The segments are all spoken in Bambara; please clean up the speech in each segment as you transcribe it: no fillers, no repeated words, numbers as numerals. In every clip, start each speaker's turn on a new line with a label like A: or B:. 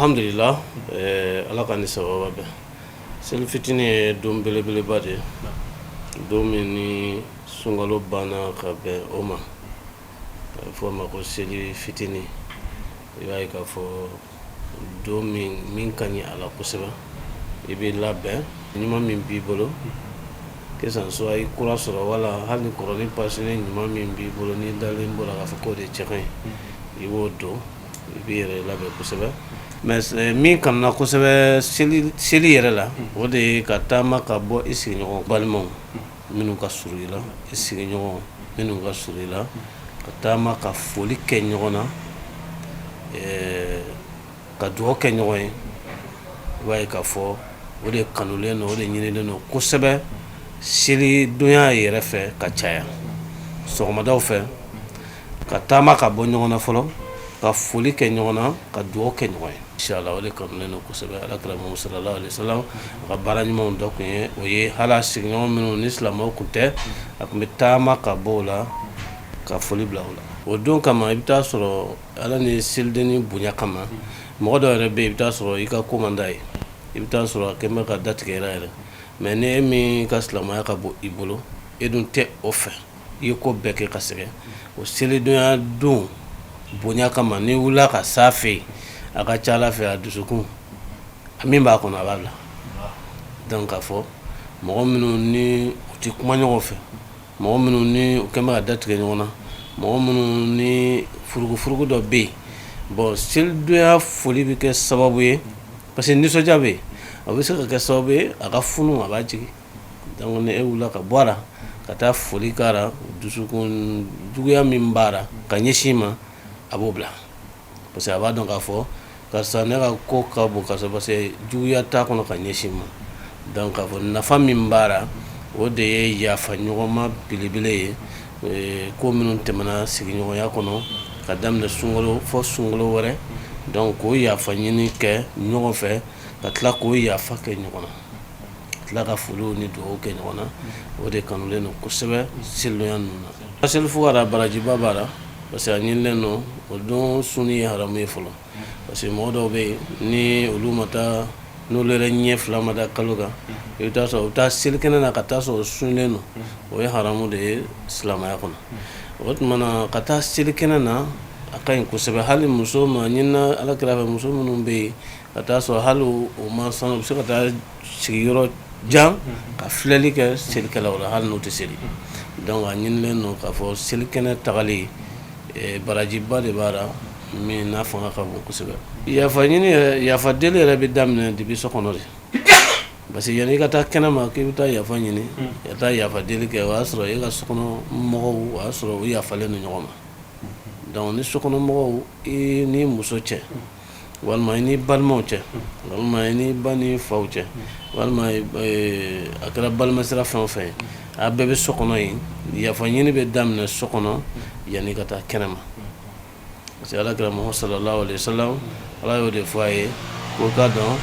A: Alhamdulillah, Ala ka ni sababa bɛn. Seli fitinin ye don belebeleba de ye, don min ni sunkalo banna ka bɛn o ma, a bɛ fɔ o ma ko seli fitinin. I b'a ye k'a fɔ don min ka ɲi a la kosɛbɛ, i b'i labɛn ɲuman min b'i bolo, que ça soit i kura sɔrɔ wala hali ni kɔrɔnin pasinen, ɲuman min b'i bolo n'i dalen bɔra k'a fɔ k'o de cɛ ka ɲi, i b'o don, i b'i yɛrɛ labɛn kosɛbɛ. Mais min kanuna kosɛbɛ seli yɛrɛ la, o de ye ka taama ka bɔ i sigiɲɔgɔn balimaw minnu ka surun i la, i sigiɲɔgɔn minnu ka surun i la, ka taama ka foli kɛ ɲɔgɔn na, ka dugawu kɛ ɲɔgɔn ye. I b'a ye k'a fɔ o de kanulen don, o de ɲinilen don kosɛbɛ selidonya yɛrɛ fɛ ka caya sɔgɔmadaw fɛ, ka taama ka bɔ ɲɔgɔn na fɔlɔ, ka foli kɛ ɲɔgɔn na, ka dugawu kɛ ɲɔgɔn ye, inshallah. O de kanulen don kosɛbɛ. Ala kira Muhammad sallallahu alaihi wasallam, a ka baara ɲumanw dɔ tun ye o ye. Hali a sigiɲɔgɔn minnu ni silamɛw tun tɛ, a tun bɛ taama ka bɔ o la ka foli bila o la. O don kama, i bɛ taa sɔrɔ Ala ni selidenni bonya kama, mɔgɔ dɔw yɛrɛ bɛ yen, i bɛ taa sɔrɔ i ka ko man d'a ye, i bɛ taa sɔrɔ a kɛlen bɛ ka datigɛ i la yɛrɛ. Mais ni e min ka silamɛya ka bon i bolo, e dun tɛ o fɛ, i ye ko bɛɛ kɛ ka sɛgɛn, o selidonya don bonya kama, n'i wulila ka s'a fɛ yen, a ka ca Ala fɛ, a dusukun a min b'a kɔnɔ, a b'a bila. Donc k'a fɔ mɔgɔ minnu ni u tɛ kuma ɲɔgɔn fɛ, mɔgɔ minnu ni u kɛn bɛ ka datigɛ ɲɔgɔn na, mɔgɔ minnu ni furugufurugu dɔ bɛ yen, bon, selidonya foli bɛ kɛ sababu ye, parce que nisɔndiya bɛ yen, a bɛ se ka kɛ sababu ye a ka funu, a b'a jigin. Donc ni e wulila ka bɔ a la ka taa foli k'a la, dusukun juguya min b'a la ka ɲɛsin ma, a b'o bila, parce que a b'a dɔn k'a fɔ karisa, ne ka ko ka bon karisa, parce que juguya t'a kɔnɔ ka ɲɛsin ma. Donc k'a fɔ nafa min b'a la, o de ye yafa ɲɔgɔnma belebele ye. Ko minnu tɛmɛna sigiɲɔgɔnya kɔnɔ ka daminɛ sunkalo fɔ sunkalo wɛrɛ, donc k'o yafa ɲini kɛ ɲɔgɔn fɛ, ka tila k'o yafa kɛ ɲɔgɔn na, tila ka foliw ni dugawu kɛ ɲɔgɔn na, o de kanulen don kosɛbɛ selidonya ninnu na. Seli fugara, barajiba b'a la, parce que a ɲinilen don. O don sunni ye haramu ye fɔlɔ, parce que mɔgɔ dɔw bɛ yen, ni olu ma taa, n'olu yɛrɛ ɲɛ fila ma da kalo kan, i bɛ taa sɔrɔ u bɛ taa selikɛnɛ na ka taa sɔrɔ sunnen don. O ye haramu de ye silamɛya kɔnɔ. O tuma na, ka taa selikɛnɛ na, a ka ɲi kosɛbɛ. Hali muso ma ɲinina Ala kira fɛ, muso minnu bɛ yen ka taa sɔrɔ hali o ma sanu, u bɛ se ka taa sigiyɔrɔ jan ka filɛli kɛ selikɛlaw la, hali n'u tɛ seli. Donc a ɲinilen don k'a fɔ selikɛnɛ tagali, barajiba de b'a la min n'a fanga ka bon kosɛbɛ. Yafa ɲini yɛrɛ, yafa deli yɛrɛ bɛ daminɛ depuis so kɔnɔ de, parce que yanni i ka taa kɛnɛ ma k'i bɛ taa yafa ɲini, ka taa yafa deli kɛ, o y'a sɔrɔ e ka sokɔnɔ mɔgɔw, o y'a sɔrɔ u yafalen don ɲɔgɔn ma. Donc ni sokɔnɔmɔgɔw, i ni muso cɛ, walima i ni balimaw cɛ, walima i ni ba ni faw cɛ, walima a kɛra balimasira fɛn o fɛn ye, a bɛɛ bɛ so kɔnɔ yen. Yafa ɲini bɛ daminɛ so kɔnɔ yanni ka taa kɛnɛ ma, parce que Ala kira Muhammad sallallahu alaihi wasallam, Ala y'o de fɔ a ye ko ka dɔn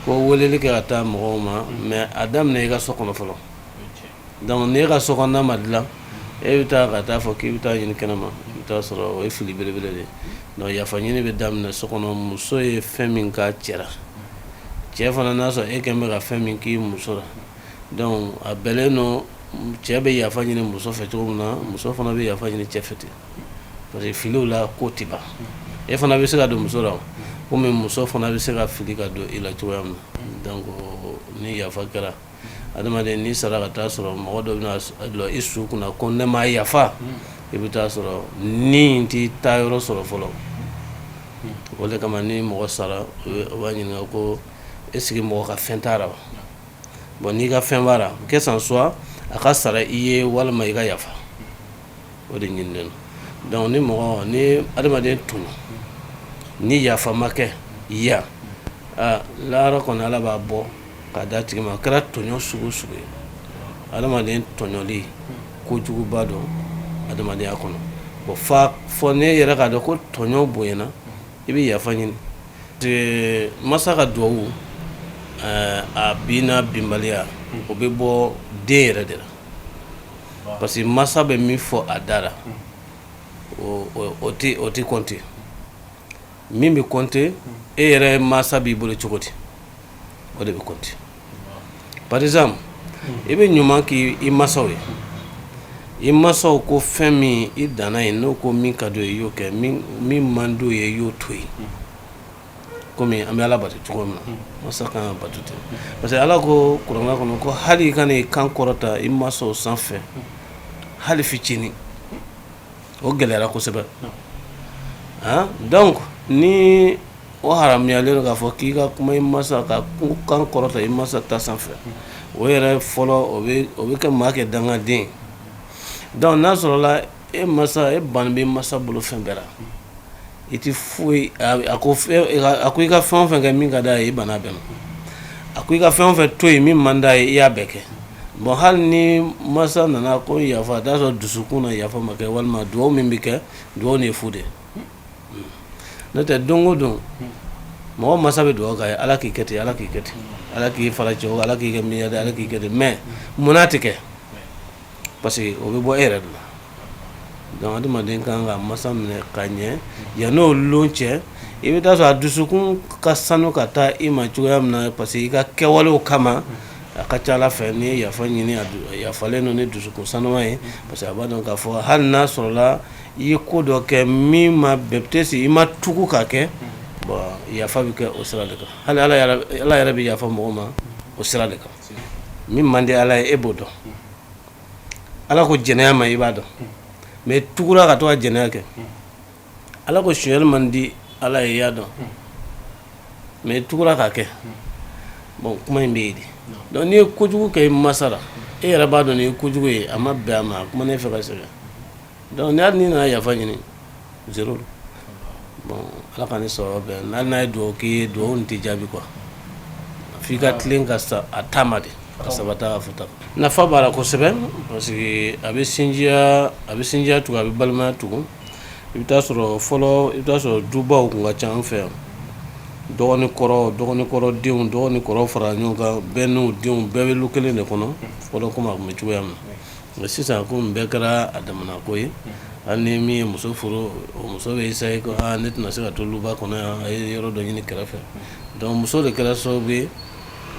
A: ko weleli kɛ ka taa mɔgɔw ma, mais a daminɛ i ka so kɔnɔ fɔlɔ. Donc n'i ka so kɔnɔna ma dilan, e bɛ taa ka taa fɔ k'i bɛ taa ɲini kɛnɛ ma, i bɛ taa sɔrɔ o ye fili belebele de ye. Donc yafa ɲini bɛ daminɛ so kɔnɔ. Muso ye fɛn min k'a cɛ la, cɛ fana n'a sɔrɔ e kɛn bɛ ka fɛn min k'i muso la, donc a bɛnnen don cɛ bɛ yafa ɲini muso fɛ cogo min na, muso fana bɛ yafa ɲini cɛ fɛ ten, parce que filiw la ko tɛ ban. E fana bɛ se ka don muso la komi muso fana bɛ se ka fili ka don i la cogoya min na. Donc ni yafa kɛra, adamaden n'i sara ka taa sɔrɔ mɔgɔ dɔ bɛna lɔ i su kunna ko ne ma yafa, i bɛ taa sɔrɔ ni t'i taa yɔrɔ sɔrɔ fɔlɔ. O de kama ni mɔgɔ sara, u b'a ɲininka ko est ce que mɔgɔ ka fɛn t'a la wa? Bon, n'i ka fɛn b'a la, que ça soit a ka sara i ye walima i ka yafa, o de ɲininen don. Donc ni mɔgɔ ni adamaden tɔɲɔ, ni yafa ma kɛ yan, aa, lahara kɔni, Ala b'a bɔ k'a d'a tigi ma. A kɛra tɔɲɔ sugu sugu ye, adamaden tɔɲɔli kojuguba don adamadenya kɔnɔ. Bon, fa fɔ ne yɛrɛ k'a dɔn ko tɔɲɔ bonyana, i bɛ yafa ɲini. Masa ka duwawu, a bin n'a binbaliya, o bɛ bɔ den yɛrɛ de la, parce que masa bɛ min fɔ a da la, o tɛ compter. Min bɛ compter, e yɛrɛ masa b'i bolo cogo di, o de bɛ compter. Par exemple, i bɛ ɲuman k'i masaw ye, i masaw ko fɛn min i danna yen, n'o ko min ka d'u ye, i y'o kɛ, min man d'u ye, i y'o to yen. Komi an bɛ Ala bato cogo min na, masa kan ka bato ten, parce que Ala ko kuranɛ kɔnɔ ko hali i kana i kan kɔrɔta i masaw sanfɛ, hali fitinin. O gɛlɛyara kosɛbɛ. Donc ni o haramuyalen don k'a fɔ k'i ka kuma i masa ka kan kɔrɔta i masa ta sanfɛ, o yɛrɛ fɔlɔ, o bɛ kɛ maa kɛ dangaden. Donc n'a sɔrɔla e masa, e ban bɛ masa bolo fɛn bɛɛ la, i tɛ foyi, a ko i ka fɛn o fɛn kɛ min ka d'a ye, i banna bɛɛ ma, a ko i ka fɛn o fɛn to yen min man d'a ye, i y'a bɛɛ kɛ. Bon, hali ni masa nana ko yafa, a t'a sɔrɔ dusukun na yafa ma kɛ, walima dugawu min bɛ kɛ, dugawu nin ye fu de ye. N'o tɛ, don o don mɔgɔ masa bɛ dugawu k'a ye: Ala k'i kɛ ten, Ala k'i kɛ ten, Ala k'i fara cɛw, Ala k'i kɛ milliardaire, Ala k'i kɛ ten. Mais munna tɛ kɛ? Parce que o bɛ bɔ e yɛrɛ de la. Donc adamaden kan ka masa minɛ ka ɲɛ yan'o lon cɛ. I bɛ taa sɔrɔ a dusukun ka sanu ka taa i ma cogoya min na, parce que i ka kɛwalew kama, a ka ca Ala fɛ, n'i ye yafa ɲini, a yafalen don ni dusukun sanuma ye, parce que a b'a dɔn k'a fɔ hali n'a sɔrɔla i ye ko dɔ kɛ min ma bɛn, peut-être i ma tugu ka kɛ, bon, yafa bɛ kɛ o sira de kan. Hali Ala yɛrɛ bɛ yafa mɔgɔ ma o sira de kan. Min man di Ala ye, e b'o dɔn. Ala ko jɛnɛya ma, i b'a dɔn, mais tugura ka to ka jɛnɛya kɛ. Ala ko sonyali man di Ala ye, i y'a dɔn, mais tugura ka kɛ. Bon, kuma in bɛ yen de. Donc n'i ye kojugu kɛ i masa la, e yɛrɛ b'a dɔn nin ye kojugu ye, a ma bɛn a ma, a kuma ne fɛ ka sɛgɛn. Donc ni hali n'i nana yafa ɲini, zéro. Bon, Ala ka ni sɔrɔ bɛn. Hali n'a ye dugawu k'i ye, dugawu nin tɛ jaabi quoi, f'i ka tilen ka sa a ta ma de ka sabata ka fɔta. Nafa b'a la kosɛbɛ, parce que a bɛ sinjiya, a bɛ sinjiya tugun, a bɛ balimaya tugun. I bɛ taa sɔrɔ fɔlɔ, i bɛ taa sɔrɔ dubaw kun ka ca an fɛ yan. Dɔgɔnin kɔrɔ, dɔgɔnin kɔrɔ denw, dɔgɔnin kɔrɔ fara ɲɔgɔn kan, bɛɛ n'u denw, bɛɛ bɛ lu kelen de kɔnɔ fɔlɔ, komi a tun bɛ cogoya min na. Nka sisan, komi bɛɛ kɛra a damana ko ye, hali ni min ye muso furu, o muso bɛ essayer ko aa, ne tɛna se ka to luba kɔnɔ yan, a ye yɔrɔ dɔ ɲini kɛrɛfɛ. Donc muso de kɛra sababu ye,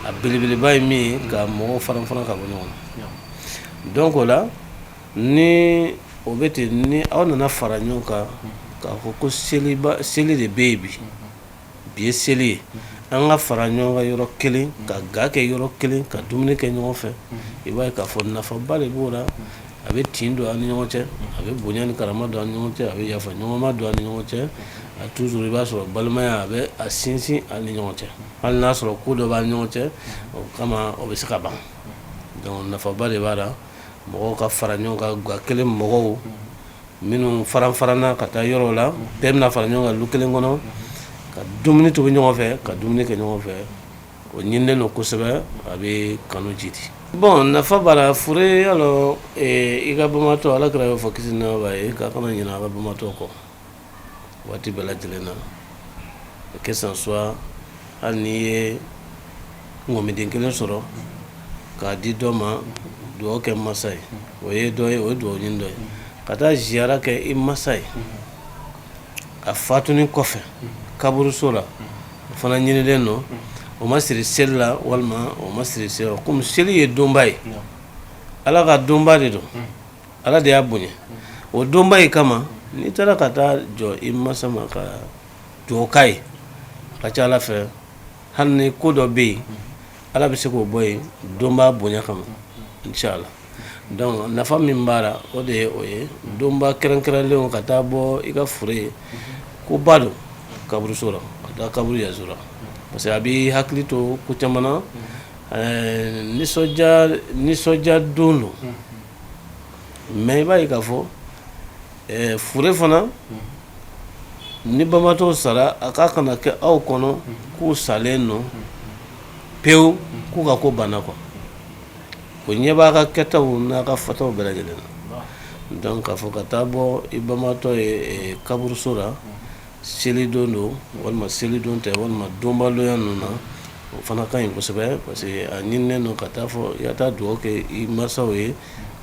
A: a belebeleba ye min ye ka mɔgɔw faran faran ka bɔ ɲɔgɔn na. Donc o la, ni o bɛ ten, ni aw nana fara ɲɔgɔn kan k'a fɔ ko seliba, seli de bɛ yen bi, bi ye seli ye, an ka fara ɲɔgɔn kan yɔrɔ kelen, ka ga kɛ yɔrɔ kelen, ka dumuni kɛ ɲɔgɔn fɛ, i b'a ye k'a fɔ nafaba de b'o la. A bɛ tin don an ni ɲɔgɔn cɛ, a bɛ bonya ni karama don an ni ɲɔgɔn cɛ, a bɛ yafa ɲɔgɔnma don an ni ɲɔgɔn cɛ. A toujours i b'a sɔrɔ balimaya, a bɛ a sinsin an ni ɲɔgɔn cɛ. Hali n'a sɔrɔ ko dɔ b'an ni ɲɔgɔn cɛ, o kama o bɛ se ka ban. Donc nafaba de b'a la, mɔgɔw ka fara ɲɔgɔn kan ga kelen. Mɔgɔw minnu faran faranna ka taa yɔrɔ la, bɛɛ bɛna fara ɲɔgɔn kan lu kelen kɔnɔ, ka dumuni tobi ɲɔgɔn fɛ, ka dumuni kɛ ɲɔgɔn fɛ, o ɲininen don kosɛbɛ, a bɛ kanu jidi. Bon, nafa b'a la. Fure yalɔ, i ka bamatɔ, Ala kira y'o fɔ, kisi nɛɛma b'a ye, k'a kana ɲinɛ a ka bamatɔ kɔ waati bɛɛ lajɛlen na, que ça soit hali n'i ye ŋɔmiden kelen sɔrɔ k'a di dɔ ma, dugawu kɛ masa ye, o ye dɔ ye, o ye dugawu ɲini dɔ ye. Ka taa ziyara kɛ i masa ye a fatuni kɔfɛ kaburuso la, o fana ɲinilen don. O ma siri seli la, walima o ma siri seli la, komi seli ye donba ye, Ala ka donba de don, Ala de y'a bonya. O donba in kama, n'i taara ka taa jɔ i masa ma ka dugawu k'a ye, a ka ca Ala fɛ, hali ni ko dɔ bɛ yen, Ala bɛ se k'o bɔ yen donba bonya kama, inshallah. Donc nafa min b'a la, o de ye o ye. Donba kɛrɛnkɛrɛnlenw, ka taa bɔ i ka fure ye, ko ba don kaburuso la, ka taa kaburu yazura, parce que a b'i hakili to ko caman na. Nisɔndiya, nisɔndiya don don. Mais i b'a ye k'a fɔ fure fana, ni banbaatɔw sara, a k'a kana kɛ aw kɔnɔ k'u salen don pewu, k'u ka ko banna quoi. O ɲɛ b'a ka kɛtaw n'a ka fɔtaw bɛɛ lajɛlen na. Donc k'a fɔ ka taa bɔ i banbaatɔ ye kaburuso la, selidon don walima selidon tɛ, walima donbaloya ninnu na, o fana ka ɲi kosɛbɛ, parce que a ɲininen don ka taa fɔ i ka taa dugawu kɛ i masaw ye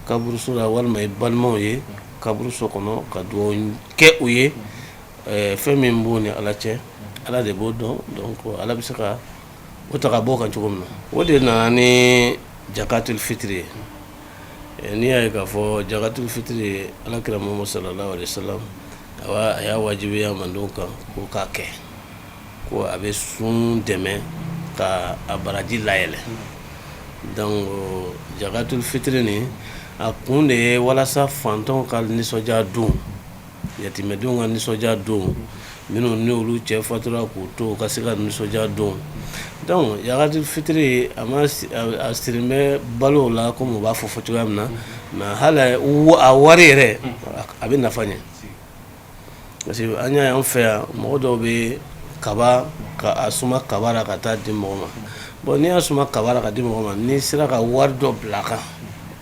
A: kaburuso la, walima i balimaw ye kaburuso kɔnɔ, ka dugawu kɛ u ye. Fɛn min b'o ni Ala cɛ, Ala de b'o dɔn. Donc Ala bɛ se ka o ta ka bɔ kan cogo min na, o de nana ni jakatul fitiri ye. N'i y'a ye k'a fɔ jakatul fitiri, Ala kira Muhamadu sallallahu alaihi wasallam a y'a wajibiya mantɔn kan ko k'a kɛ, ko a bɛ sun dɛmɛ ka a baraji layɛlɛ. Donc jakatul fitiri nin, a kun de ye walasa fantanw ka nisɔndiya don, yatimɛdenw ka nisɔndiya don, minnu ni olu cɛ fatura k'u to, u ka se ka nisɔndiya don. Donc jakatul fitiri, a ma a sirilen bɛ balo la komi u b'a fɔ fɔ cogoya min na, mais hali a wari yɛrɛ, a bɛ nafa ɲɛ, parce que an y'a ye an fɛ yan, mɔgɔ dɔw bɛ kaba ka a suma kaba la ka taa di mɔgɔ ma. Bon, n'i y'a suma kaba la ka di mɔgɔ ma, n'i sera ka wari dɔ bila a kan,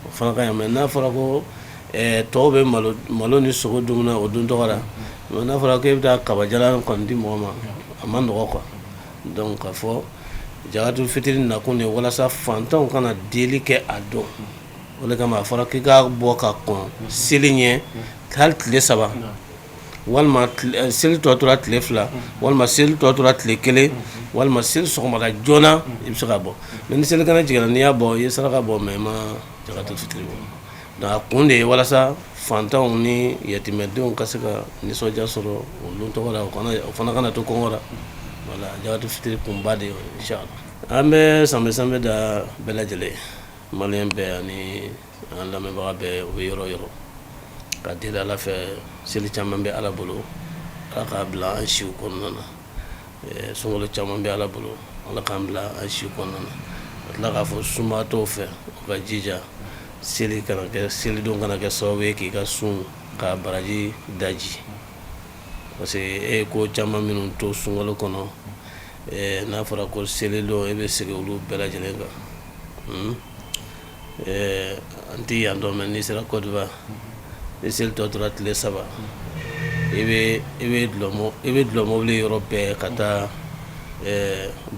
A: o fana ka ɲi. Mais n'a fɔra ko tɔw bɛ malo ni sogo dumuni o dun tɔgɔ la, mais n'a fɔra k'e bɛ taa kabajalan kɔni di mɔgɔ ma, a ma nɔgɔ quoi. Donc k'a fɔ jakatul fitiri nakun de ye walasa fantanw kana deli kɛ a don. O de kama a fɔra k'i k'a bɔ ka kɔn seli ɲɛ hali tile 3, walima seli tɔ tora tile 2, walima seli tɔ tora tile 1, walima seli sɔgɔmada joona, i bɛ se ka bɔ. Mais ni selikɛnɛ jiginna, n'i y'a bɔ, i ye saraka bɔ, mais i ma jakatul fitiri bɔ. Donc a kun de ye walasa fantanw ni yatimɛdenw ka se ka nisɔndiya sɔrɔ o don tɔgɔ la, o fana kana to kɔngɔ la. Voilà, jakatul fitiri kunba de ye, inchallah. An bɛ sanbɛ sanbɛ da bɛɛ lajɛlen, maliyɛn bɛɛ ani an lamɛnbaga bɛɛ, u bɛ yɔrɔ yɔrɔ, ka deli Ala fɛ. Seli caman bɛ Ala bolo, Ala k'a bila an siw kɔnɔna na. Sunkalo caman bɛ Ala bolo, Ala k'an bila an siw kɔnɔna na. Ka tila k'a fɔ sunbaatɔw fɛ, u ka jija, seli kana kɛ, selidon kana kɛ sababu ye k'i ka sun ka baraji daji, parce que e ye ko caman minnu to sunkalo kɔnɔ, n'a fɔra ko selidon, e bɛ segin olu bɛɛ lajɛlen kan. An tɛ yan dɔn, mais n'i sera Côte d'Ivoire, ni seli tɔ tora tile 3, i bɛ dulɔ mobili yɔrɔ bɛɛ ka taa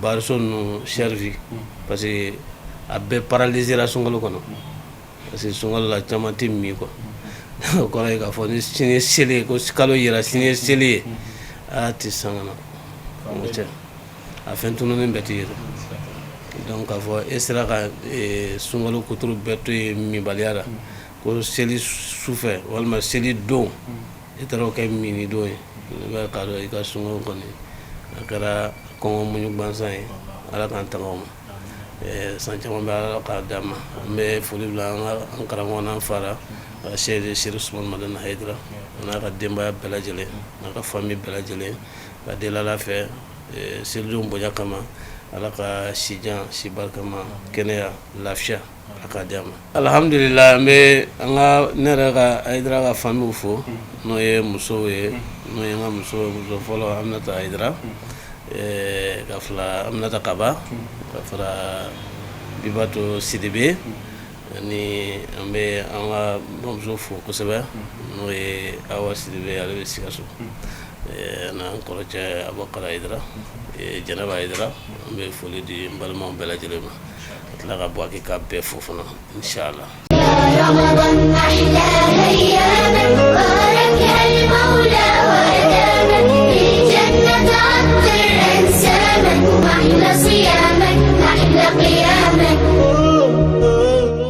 A: bariso ninnu servi, parce que a bɛɛ paralysera sunkalo kɔnɔ, parce que sunkalo la caman tɛ min quoi. O kɔrɔ ye k'a fɔ ni sini ye seli ye, ko kalo yera, sini ye seli ye, a tɛ san ka na o cɛ, a fɛn tununnen bɛɛ tɛ ye. Donc k'a fɔ e sera ka sunkalo kuturu bɛɛ to yen minbaliya la, ko seli sufɛ walima seli don, e taara o kɛ mini don ye, i b'a k'a dɔn i ka sunkalo kɔni a kɛra kɔngɔ muɲu gansan ye. Ala k'an tanga o ma. San caman bɛ, Ala k'a d'an ma. An bɛ foli bila an ka an karamɔgɔ n'an fara Seyidi Seri Usumani Madani Hayidara, a n'a ka denbaya bɛɛ lajɛlen, n'a ka famille bɛɛ lajɛlen, ka deli Ala fɛ selidenw bonya kama, Ala ka sijan si barikama, kɛnɛya, lafiya, Ala k'a di an ma. Alhamdulillah, an bɛ an ka ne yɛrɛ ka Hayidara ka famille fo, n'o ye musow ye, n'o ye n ka muso fɔlɔ Aminata Hayidara, ka fila Aminata Kaba, ka fara Bibato Sidibe, ani an bɛ an ka bamuso fo kosɛbɛ, n'o ye Awa Sidibe, ale bɛ Sikaso, n'an kɔrɔcɛ Abubakar Hayidara, Jɛnɛba Hayidara. An bɛ foli di n balimaw bɛɛ lajɛlen ma, ka tila ka Buwake ka bɛɛ fo fana, inshallah.
B: رمضان أحلى أيامك، باركها المولى وأدامك، الجنة تعطر أنسامك وأحلى صيام.